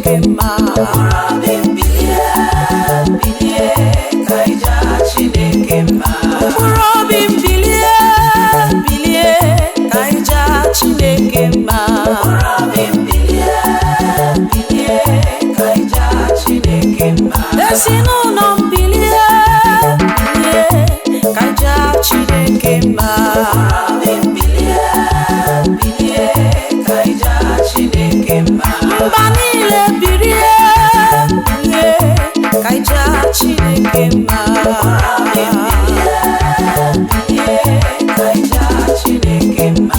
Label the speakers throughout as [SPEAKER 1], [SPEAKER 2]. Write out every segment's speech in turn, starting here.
[SPEAKER 1] Chineke mma.
[SPEAKER 2] Mkpụrụ obi m, bilie, bilie ka anyị jaa Chineke mma.
[SPEAKER 1] Mkpụrụ obi m, bilie, bilie ka anyị jaa Chineke mma.
[SPEAKER 2] Mkpụrụ obi m, bilie, bilie ka anyị jaa Chineke mma.
[SPEAKER 1] Ezinụlọ m, bilie, bilie ka anyị jaa Chineke mma.
[SPEAKER 2] Mkpụrụ obi m, bilie, bilie ka anyị jaa Chineke mma.
[SPEAKER 1] Mba niile, bilie, bilie ka anyị jaa Chineke mma.
[SPEAKER 2] Mkpụrụ obi m, bilie, bilie ka anyị jaa Chineke mma.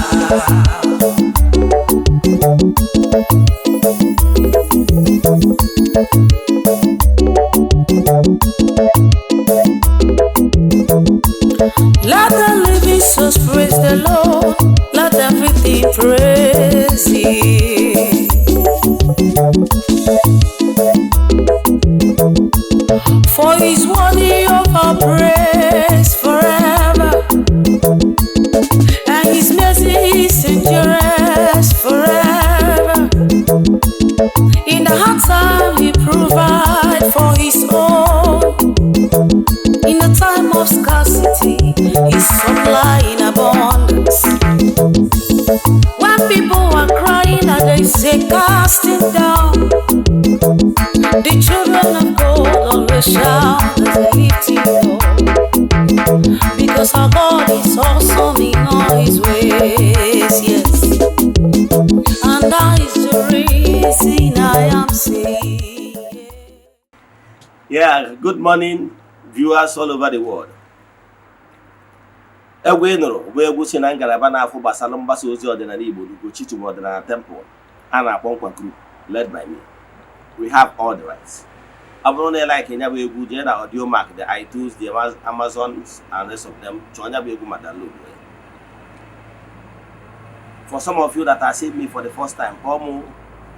[SPEAKER 1] Let the living souls praise the Lord. Let everything praise Him. For He's worthy of our praise forever, and His mercy is endures forever. In the hard time, He provide for His own. In the time of scarcity, He supply in abundance. When people are crying and they say casting down, the children of God always shout as they lift Him up. Because our God is awesome in all His ways, yes. And that is the reason I am singing.
[SPEAKER 3] Yeah, good morning, viewers all over the world. Egwu ị nụrụ bụ egwu si na ngalaba na-afụ gbasara mgbasa ozi ọdịnala Igbo n'Ugochi Tubelu Ọdịnala Temple a na-akpọ Nkwa Group, led by me. We have all the rights. Ọ bụrụ na ị like ya bụ egwu, jee na Audiomack, the iTunes, the Amazons and rest of them, chọọ ya bụ egwu ma download ya. For some of you that are seeing me for the first time, kpọọ mụ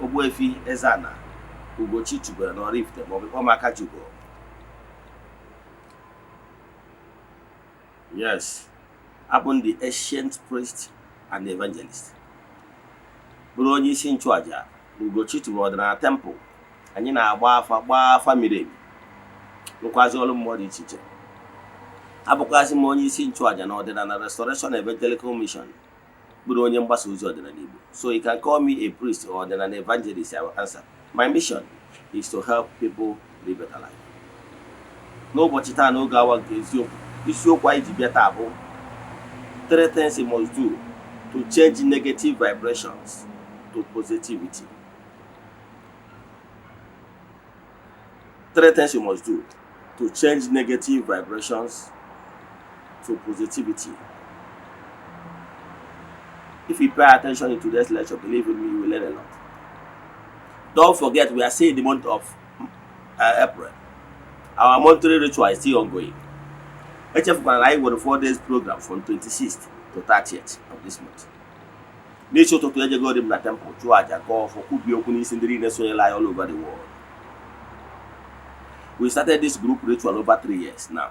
[SPEAKER 3] Ogbuefi Eze-Ana Ugochi Tubelu na Oraifite, maọbụ kpọọ m Akajiugo. Yes, abụ m the ancient priest and evangelist, bụrụ onye isi nchụaja na Ugochi Tubelu Ọdịnala Temple. Anyị na-agba afa, gbaa afa miri emi, rụkwazi ọrụ mmụọ dị iche iche. Abụkwazị m onye isi nchụaja na Ọdịnala Restoration Evangelical Mission, bụrụ onye mgbasa ozi ọdịnala Igbo. So you can call me a priest or ọdịnala evangelist, I will answer. My mission is to help people live better life. N'ụbọchị taa, n'oge awa nke eziokwu, isiokwu anyị ji bịa taa bụ "Three things you must do to change negative vibrations to positivity." Three things you must do to change negative vibrations to positivity. If you pay attention in today's lecture, believe in me, you will learn a lot. Don't forget, we are still in the month of April. Our monthly ritual is still ongoing. Echefukwana na anyị nwere 4 days program from 26th to 30th of this month. N'isi ụtụtụ, ejegori m na temple chụọ aja, gọọ ọfọ, kwubie okwu n'isi ndị niile sonyere anyị all over the world. We started this group ritual over 3 years now.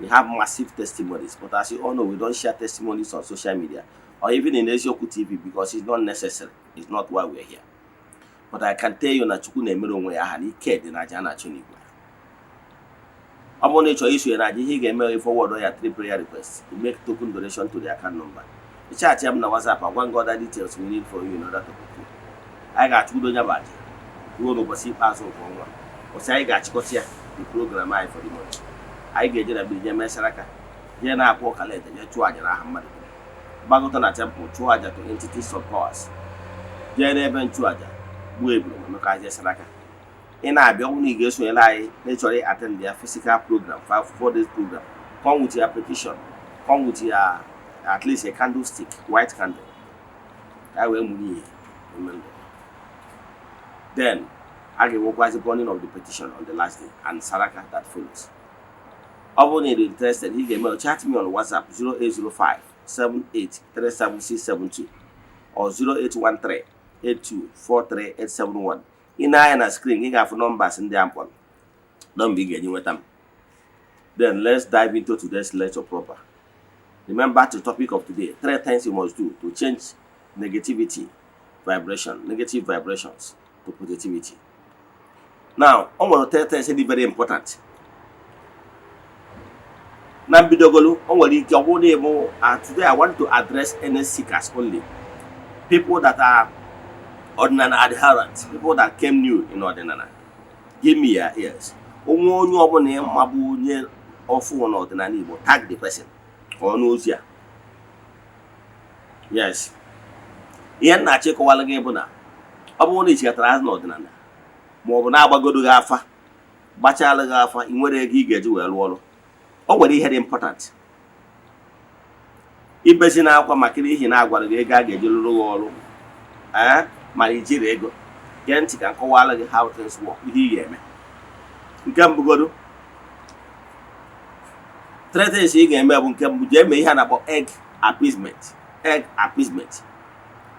[SPEAKER 3] We have massive testimonies, but as you all know, we don't share testimonies on social media or even in Eziokwu TV because it's not necessary. It's not why we're here. But I can tell you na Chukwu na-emere onwe ya aha na ike dị na aja a na-achụ n'igwe. Ọ bụrụ na ị chọrọ isonye na aja, ihe ị ga-eme, forward ya three prayer requests, you make token donation to the account number. Ị chat ya m na WhatsApp, agwa gị other details we need for you in order to book you. Anyị ga-achụkwudo onye bụ aja ruo n'ụbọchị ikpeazụ nke ọnwa, ụbọchị anyị ga-achịkọta ya, the program anyị for the month. Anyị ga-eje na mmiri jee mee saraka, jee na-akpọ ụkalete, jee chụọ aja n'aha mmadụ, gbagota na temple chụọ aja to entities of powers, jee n'ebe nchụaja gbuo ebulu ma mekwazie saraka. Ị na-abịa, ọ bụrụ na ị ga-esonyere anyị na ịchọrọ attend ya physical program, 5 4 days program, come with your petition, come with your at least a candlestick, white candle, ka wee mụrụ ihe n'ime ndụ. Then a ga-enwekwazi burning of the petition on the last day and saraka that follows. Ọ bụrụ na ị dị interested, ị ga-eme chat me on WhatsApp 0805 7837672 or 0813 8243871. Ị na-anya na screen, ị ga-afụ numbers ndị a mkpọrọ, nọmba ị ga-eji nweta m. Then let's dive into today's lecture proper. Remember the topic of today: three things you must do to change negativity vibration, negative vibrations to positivity. Now, o nwere three things dị very important. Na mbidogolu, o nwere ike ọ bụrụ na ịbụ, today I want to address any seekers only, people that are ọdịnala adherents, people that came new in ọdịnala. Give me your ears. Onwe onye ọbụla ịma bụ onye ọfụ n'ọdịnala Igbo, tag the person ka ọ n'ozi a. Yes, ihe m na-achọ ịkọwara gị bụ na ọ bụrụ na ị chịkọtara azụ n'ọdịnala, ma ọ bụ na-agbagoro gị afa, gbachala gị afa, ị nwere ego ị ga-eji wee rụọ ọrụ, o nwere ihe dị important ibezi na akwa maka n'ihi na agwara gị ego a ga-eji rụrụ gị ọrụ, ee, mana ijiri ego. Gee ntị ka m kọwara gị how things work. Ihe ị ga-eme nke mbụgodo, three things ị ga-eme bụ: nke mbụ, jee mee ihe a na-akpọ egg appeasement. Egg appeasement,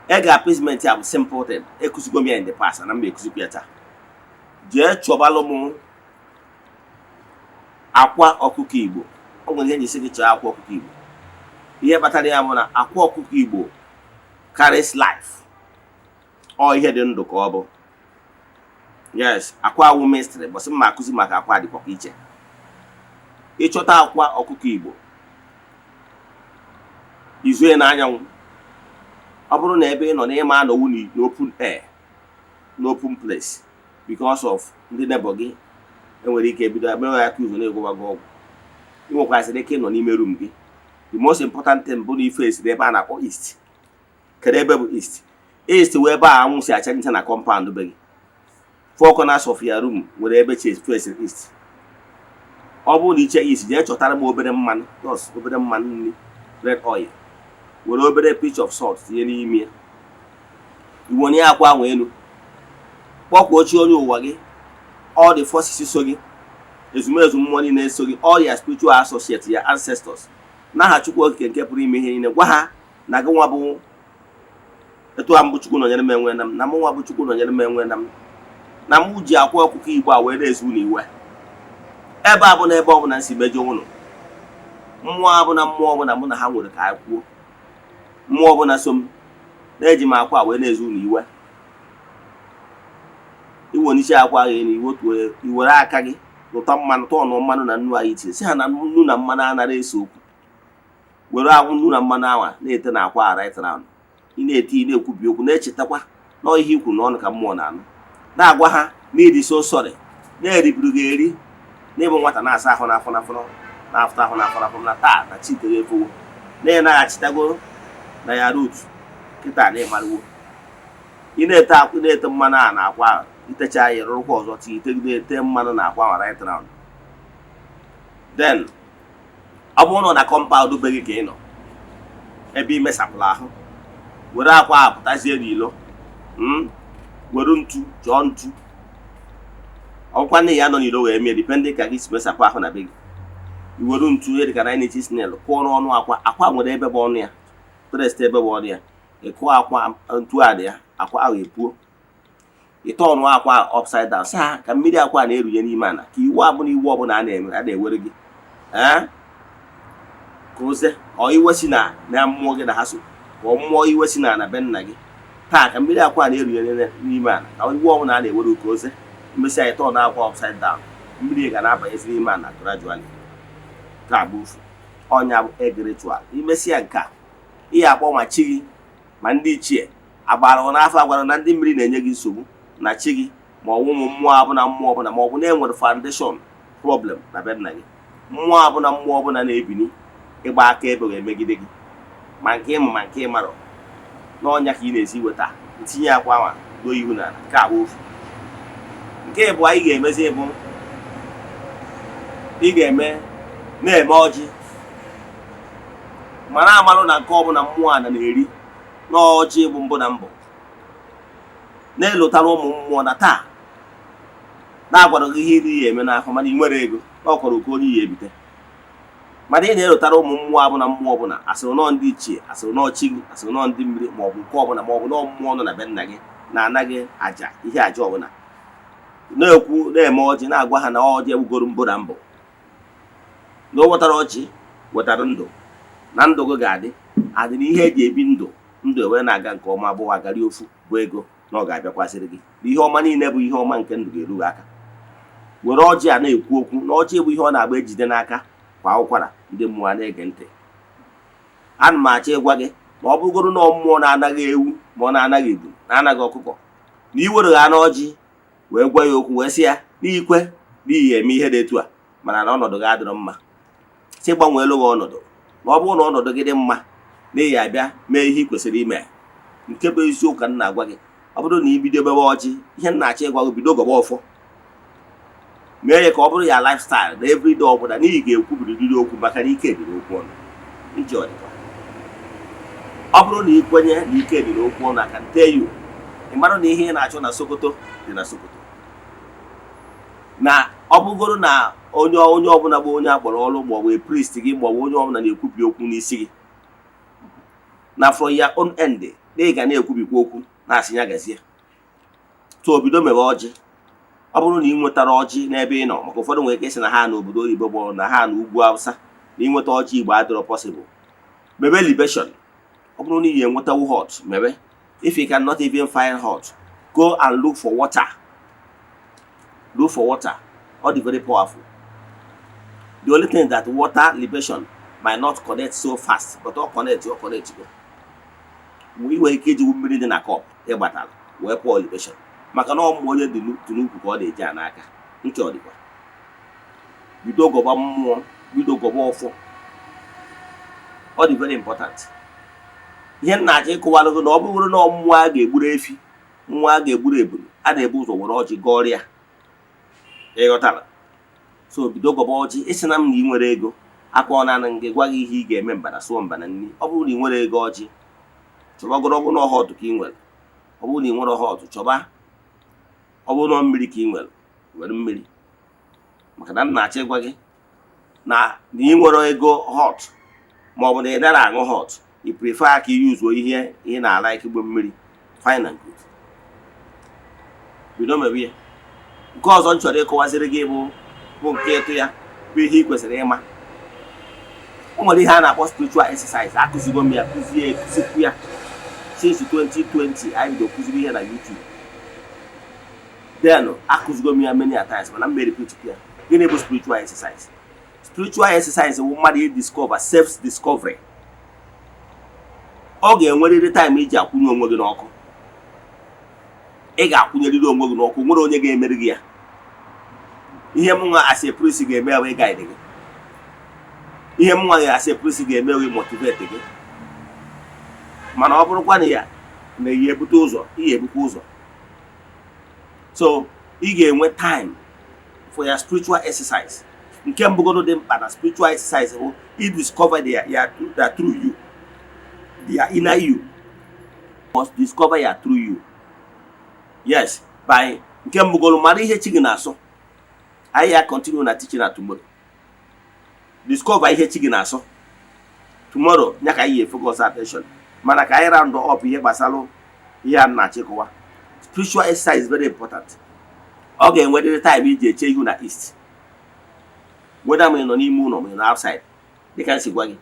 [SPEAKER 3] egg appeasement a bụ simple thing. Ekụzigo m ya in the past na m ekụzikwa ya taa. Jee chọbalụ m akwa ọkụkọ Igbo. Ọ nwere ihe njisi gị chọọ akwa ọkụkọ Igbo. Ihe kpatara ya bụ na akwa ọkụkọ Igbo carries life. Ọ ihe dị ndụ ka ọ bụ. Yes, akwa awụ mystery bọsị mma akụzi maka akwa dịkwa iche. Ịchọta akwa ọkụkọ Igbo, izue n'anyanwụ. Ọ bụrụ na ebe ị nọ n'ịma anọwu n'open air, n'open place, because of ndị neighbor gị enwere ike bido mewe ya ka ụzọ na-egwụwa gị ọgwụ, ị nwekwazịrị ike ịnọ n'ime room gị. The most important thing bụ na ife esiri ebe a na-akpọ east. Kedu ebe bụ east? East wee ebe a anwụ si acha ncha na compound be gị. Four corners of your room nwere ebe face east. Ọ bụrụ na iche east, jee chọtara m obere mmanụ, just obere mmanụ nri, red oil, were obere pinch of salt tinye n'ime ya. Iwonye akwa ahụ elu, kpọkwuo chi onye ụwa gị, all the forces so gị, ezumezu mmụọ niile so gị, all your spiritual associates, your ancestors, n'aha Chukwu Okike nke pụrụ ime ihe niile. Gwa ha na gị nwa bụ etu a mbụ Chukwu nọnyere m enwe na m, na mụ nwa bụ Chukwu nọnyere m enwe na m, na m ji akwa ọkụkọ Igbo a wee na-ezu unu iwe. Ebe a bụ na ebe ọbụla nsi mejọ ụnụ, mmụọ abụ na mmụọ ọbụla mụ na ha nwere ka anyị kwuo, mmụọ ọbụla so m na-eji m akwa wee na-ezu unu iwe. Iwelite akwa ahụ elu, iwetuo, iwere aka gị lụta mmanụ, tọọnụ mmanụ na nnu anyị tinye, si ha na nnu na mmanụ anara ese okwu. Were ahụ nnu na mmanụ awa na-ete na akwa a right round. Ị na-ete, ị na-ekwubi okwu, na-echetakwa na ihe ikwu n'ọnụ ka mmụọ na-anụ. Na-agwa ha na ịdị so sorry, na-eriburu gị eri n'ịbụ nwata na-asa ahụ n'afọ n'afọ, na-afụta ahụ n'afọ n'afọ, na taa na chi tere efowo, na ị naghachitago na ya root kịta na ịmarụwo. Ị na-ete akwụ, na-ete mmanụ a na akwa ahụ, itecha ya, rụrụkwa ọzọ, tinye, itegide, ete mmanụ na akwa ahụ right round. Then ọ bụrụ na ọ na compound be gị ka ị nọ, ebe ị mesapụrụ ahụ, were akwa ahụ pụtazie n'ilo, were ntu chọọ ntu. Ọkwa nne ya nọ n'ilo wee mie, depending ka gị si mesapụ ahụ na be gị. I were ntu ihe dịka 9 inches nail kụọ n'ọnụ akwa. Akwa nwere ebe bụ ọnụ ya, press ebe bụ ọnụ ya. Ị kụọ akwa ntu a dị ya, akwa ahụ epuo. Ịta ọnụ akwa upside down, sị ha ka mmiri akwa na-erunye n'ime ala, ka iwu abụla iwu ọbụla a na-eme a na-ewere gị, ee, ka oze ọ iwe si na na mmụọ gị na ha so, ka ọ mmụọ iwe si na na be nna gị taa, ka mmiri akwa na-erunye n'ime ala, ka iwu ọbụla a na-ewere ka oze. Mmesi anyị tọọ na akwa upside down, mmiri ga na-abanyezi n'ime ala gradually. Ka agba ufu ọnya bụ egg ritual. Imesịa nke a, ihe akpọ ma chi gị ma ndị ichie agbara n'afọ, agwara na ndị mmiri na-enye gị nsogbu na chi gị, ma ọ bụ ụmụ mmụọ abụna mmụọ ọbụla, ma ọ bụ na enwere foundation problem na be nna gị, mmụọ abụna mmụọ ọbụla na-ebini ịgba aka ebe ga-emegide gị, ma nke ịma ma nke ịmarọ n'ọnya ka ị na-esi weta ntinye akwa nwa doo ihu n'ala. Nke a bụ ofu. Nke ịbụ anyị ga-emezi bụ ị ga-eme na-eme ọjị, mara amarụ na nke ọbụla mmụọ ana na-eri n'ọjị bụ mbụ na mbụ, na-elotara ụmụ mmụọ na taa na-agwara gị ihe iri ya eme n'afọ, mana ị nwere ego na ọkwara oke onye ya ebite, mana ị na-elotara ụmụ mmụọ abụ na mmụọ ọbụla, asịrị nọọ ndị ichie, asịrị nọọ chi gị, asịrị nọọ ndị mmiri, ma ọ bụ nke ọbụla, ma ọ bụ nọọ mmụọ nọ na be nna gị na-anaghị aja ihe aja ọbụla na-ekwu, na-eme ọjị, na-agwa ha na ọjị egbugoro mbụ na mbụ, na o wetara ọjị, wetara ndụ, na ndụ gị ga-adị adị, na ihe eji ebi ndụ, ndụ ewee na-aga nke ọma bụ agari ofu bụ ego, na ọ ga-abịakwasịrị gị, na ihe ọma niile bụ ihe ọma nke ndụ ga-eru gị aka. Were ọjị a na-ekwu okwu, na ọjị bụ ihe ọ na-agba ejide n'aka kwa ụkwara, ndị mmụọ a na-ege ntị. Ana m achọ ịgwa gị na ọ bụrụgoro na mmụọ na-anaghị ewu, ma ọ na-anaghị ebu, na-anaghị ọkụkọ, na iwere ha n'ọjị wee gwa ya okwu, wee sị ya n'ikwe n'ihi eme ihe dị etu a, mana na ọnọdụ gị adịrọ mma, sị gbanweelu gị ọnọdụ, na ọ bụrụ na ọnọdụ gị dị mma, n'ihi abịa mee ihe ị kwesịrị ime. Nke bụ eziokwu ka m na-agwa gị. Ọ bụrụ na i bido mewe ọjị, ihe m na-achọ ịgwa gị, bido gọba ọfọ, mee ya ka ọ bụrụ ya lifestyle na everyday ọbụla, n'ihi ga-ekwubiriri okwu, maka na ike dị n'okwu ọnụ. Iji ọdịkwa, ọ bụrụ na ị kwenye na ike dị n'okwu ọnụ, I can tell you, ị mara na ihe ị na-achọ na Sokoto dị na Sokoto. Na ọ bụgoro na onye ọbụla bụ onye akpọrọ ọrụ, maọbụ a priest gị, maọbụ onye ọbụla na-ekwubi okwu n'isi gị, na from your own end na ị ga na-ekwubikwa okwu na-asị ya gazie. So bido mewe ọjị. Ọ bụrụ na ị nwetara ọjị n'ebe ị nọ, maka ụfọdụ nwere ike ịsị na ha n'obodo oyibo bụ na ha na ugwu Awụsa, na ịnweta ọjị Igbo adịrọ possible, mebe libation. Ọ bụrụ na ị ga-enwetawu hot, mebe. If you cannot even find hot, go and look for water. Look for water, ọ dị very powerful. The only thing that water libation might not connect so fast, but ọ connect, ọ connect go. Ị nwere ike iji mmiri dị na cup ịgbatara wee pụọ libation, maka na ọ onye dị n'ukwu ka ọ na-eji a n'aka ntị. Ọ dịkwa, bido gọba mmụọ, bido gọba ọfọ, ọ dị very important. Ihe m na-achọ ịkụwalụ gị na ọ bụrụ na mmụọ a ga-egburu efi, mmụọ a ga-egburu ebulu, a na-ebu ụzọ were ọjị gọọrọ ya. Ịghọtara? So bido gọba ọjị. Ịsị na m na ị nwere ego aka, ọ naanị gị gwa gị ihe ị ga-eme. Mbana sụọ mbana nni. Ọ bụrụ na ị nwere ego ọjị, chọbagoro. Ọ bụrụ na hot ka ị nwere, ọ bụrụ na ị nwere hot, chọba. Ọ bụrụ na mmiri ka ị nwere, were mmiri, maka na m na-achọ ịgwa gị na ị nwere ego hot, ma ọ bụ na ị dara aṅụ hot, ị prefer ka ị yuzuo ihe ị na-ala ikigbo mmiri, fine and good. Bido mewe ya. Nke ọzọ m chọrọ ịkọwaziri gị bụ nke ịtụ ya bụ ihe ị kwesịrị ịma. O nwere ihe a na-akpọ spiritual exercise. Akụzigo m ya, kụzie, kụzikwu ya since 2020 anyị bido kụziri ihe na YouTube. Then akụzigo m ya many a times, mana m repeat ya. Gịnị bụ spiritual exercise? Spiritual exercise bụ mmadụ i discover, self discovery. Ọ ga-enwerịrị time iji akwụnye onwe gị n'ọkụ. Ị ga-akwụnyerịrị onwe gị n'ọkụ. Nwere onye ga-emeri gị ya. Ihe m nwa as a priest ga-eme bụ guide gị. Ihe m nwa as a priest ga-eme bụ motivate gị. Mana ọ bụrụkwa na ya na ihe ebute ụzọ, ihe ebukwa ụzọ. So ị ga-enwe time for your spiritual exercise. Nke mbụgodo dị mkpa na spiritual exercise bụ i discover their true you, their inner you. Must discover your true you, yes, by nke mbụgoro, mara ihe chi gị na-asọ. Anyị ya continue na teaching na tomorrow. Discover ihe chi gị na-asọ tomorrow, ya ka anyị ga-focus attention. Mana ka anyị round up ihe gbasara ihe a na-achịkọwa. Spiritual exercise is very important. Ọ ga-enwerịrị time iji eche ihu na east, whether ma ị nọ n'ime ụlọ, ma ị nọ outside. Dịka m si gwa gị,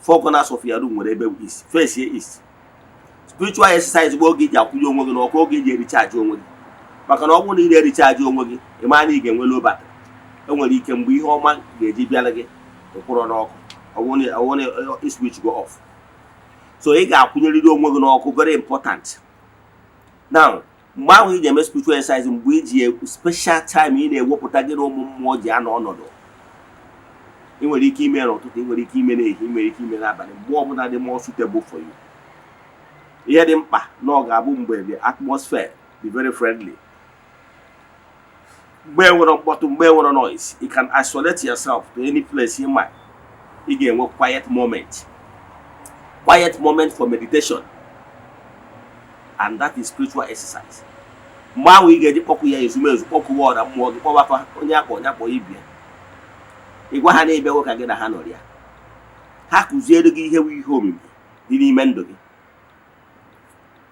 [SPEAKER 3] four corners of your room nwere ebe bụ east, face east. Spiritual exercise bụ oge iji akwụnye onwe gị n'ọkụ, oge iji e-recharge onwe gị, maka na ọ bụrụ na ị na-e-recharge onwe gị, ị mara na ị ga-enwe low battery. Enwere ike mgbe ihe ọma ga-eji bịara gị, ịkwụrọ n'ọkụ, ọ bụrụ na switch go off. So ị ga-akwụnyerịrị onwe gị n'ọkụ, very important. Now, mgbe ahụ ị ga-eme spiritual exercise, mgbe iji special time ị na-ewepụta gị na ụmụ mmụọ ji anọ ọnọdụ. Ị nwere ike ime n'ụtụtụ, ị nwere ike ime n'ehihie, ị nwere ike ime n'abalị, mgbe ọbụla dị more suitable for you. Ihe dị mkpa na ọ ga-abụ mgbe the atmosphere dị very friendly, mgbe enwere mkpọtụ, mgbe enwere noise. You can isolate yourself to any place ị ma ị ga-enwe quiet moment, quiet moment for meditation, and that is spiritual exercise. Mgbe ahụ ị ga-eji kpọkụ ya ezumezu, kpọkụwa ọra mmụọ gị, kpọbakwa onye akpọ, onye akpọ ibia, ị gwa ha na ịbịawo ka gị na ha nọrọ ya, ha kụziere gị ihe bụ ihe omimi dị n'ime ndụ gị,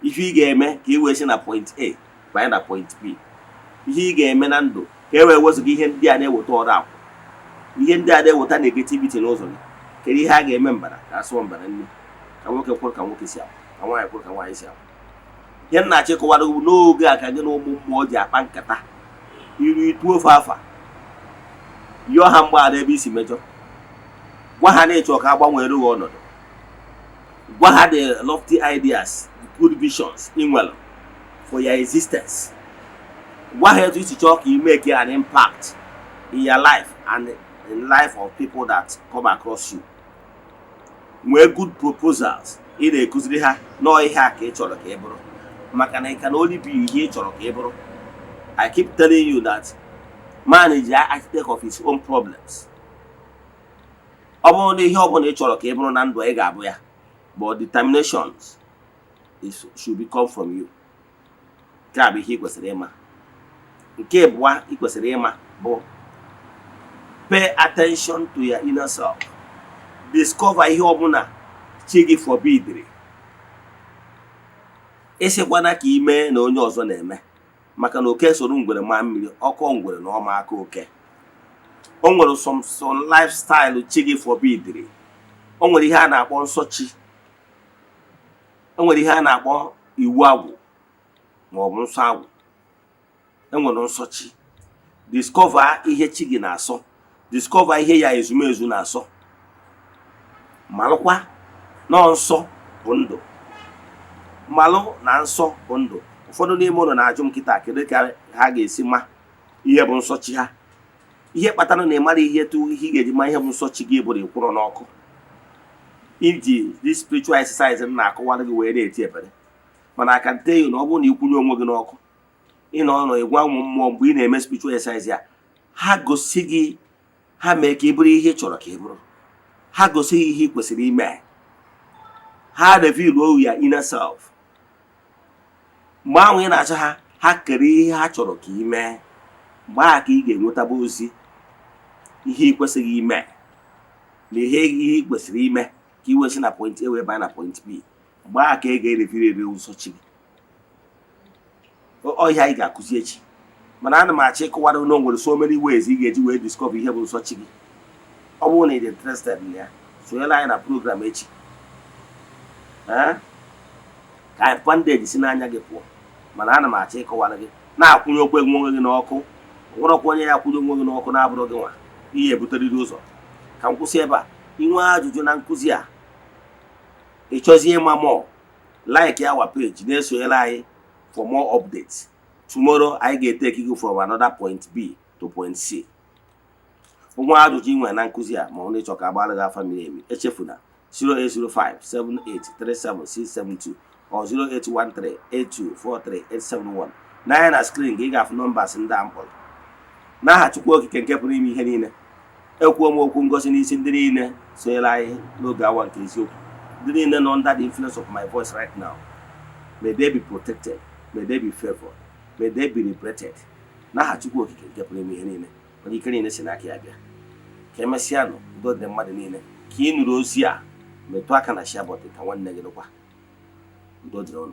[SPEAKER 3] ife ị ga-eme ka ị wee si na point A banye na point B, ihe ị ga-eme na ndụ ka e wee wezụga ihe ndị a na-eweta ọrụ akwụ, ihe ndị a na-eweta negativity n'ụzọ gị. Kedu ihe a ga-eme mbara ka a sụọ mbara nne, ka nwoke kwụrụ ka nwoke si akwụ, ka nwaanyị kwụrụ ka nwaanyị si akwụ? Ihe m na-achọ ịkọwara gị bụ n'oge a ka gị na ụmụ mmụọ ji akpa nkata iru itu ofe afa. Yọọ ha mgbaghara ebe isi mejọ. Gwa ha na ịchọ ka a gbanwere gị ọnọdụ. Gwa ha the lofty ideas, the good visions ị nwere for your existence. Gwa ha etu isi chọọ ka ị make an impact in your life and in life of people that come across you. Nwee good proposals ị na-ekụziri ha nọọ ihe a ka ị chọrọ ka ị bụrụ, maka na ị can only be ihe ị chọrọ ka ị bụrụ. I keep telling you that man is the architect of his own problems. Ọ bụrụ na ihe ọbụla ị chọrọ ka ị bụrụ na ndụ, ị ga-abụ ya, but determinations should be come from you. Nke a bụ ihe ị kwesịrị ịma. Nke abụọ ị kwesịrị ịma bụ pay attention to your inner self. Discover ihe ọbụla chi gị forbidiri. Ịsịkwana ka ime na onye ọzọ na-eme, maka na oke soro ngwere maa mmiri, ọkọ ngwere na ọma aka oke. O nwere some lifestyle chi gị forbidiri. O nwere ihe a na-akpọ nsọ chi. O nwere ihe a na-akpọ iwu agwụ maọbụ nsọ agwụ. E nwere nsọ chi. Discover ihe chi gị na-asọ. Discover ihe ya ezumezu na-asọ. Malụkwa nọọ nsọ bụ ndụ. Malụ na nsọ bụ ndụ. Ụfọdụ n'ime ụlọ na-ajụ m kịta, kedu ka ha ga-esi ma ihe bụ nsọ chi ha? Ihe kpatara na ị mara ihe tu ihe ị ga-eji ma ihe bụ nsọ chi gị bụrụ ịkwụrụ n'ọkụ iji this spiritual exercise m na-akọwara gị wee na-eti ebere. Mana aka nte na ọ bụrụ na ịkwụnye onwe gị n'ọkụ, ịnọ nọ ịgwa ụmụ mmụọ mgbe ị na-eme spiritual exercise ya, ha gosi gị, ha mee ka ị bụrụ ihe ị chọrọ ka ị bụrụ, ha gosi gị ihe ị kwesịrị ime, ha reveal your inner self. Mgbe ahụ ị na-achọ ha, ha kere ihe ha chọrọ ka ị mee. Mgbe ahụ ka ị ga-enwetaba ozi ihe ị kwesịghị ime na ihe ị kwesịrị ime ka ị wee si na point A wee baa na point B. Mgbe ahụ ka ị ga-ereveal ere nsọ chi gị. Ọ ihe anyị ga-akụzi echi, mana ana m achọ ịkọwara na o nwere so many ways ị ga-eji wee discover ihe bụ nsọ chi gị. Ọ bụrụ na ị dị interested na ya, sonyere anyị na program echi. Ee, ka anyị bandage si n'anya gị pụọ. Mana ana m achọ ịkọwara gị na-akwụnye okwu onwe gị n'ọkụ. Nwerekwa onye ya akwụnye onwe gị n'ọkụ na-abụrụ gị nwa ihe ebuteriri ụzọ. Ka m kwụsị ebe a. Inwe ajụjụ na nkụzi a, ị chọzie ịma more, like our page, na-esonyere anyị for more updates. Tomorrow anyị ga-etake you from another point B to point C. Nwa ajụjụ ị nwere na nkụzi a, ma ọ na ịchọ ka agbara gị afa miri emi, echefuna 08057837672 or 08138243871. N'anya na screen ka ị ga-afụ numbers ndị a mkpọrọ. N'aha Chukwu Okike nke pụrụ ime ihe niile, ekwuo m okwu ngosi n'isi ndị niile sonyere anyị n'oge awa nke eziokwu, ndị niile nọ under the influence of my voice right now. May they be protected, may they be favored, may they be liberated. N'aha Chukwu Okike nke pụrụ ime ihe niile, onye ike niile si n'aka ya bịa. Ka emesịa nụ. Udo dịrị mmadụ niile. Ka ị nụrụ ozi a, metụ aka na share button ka nwanne gị nụkwa. Udo dịrị ụnụ.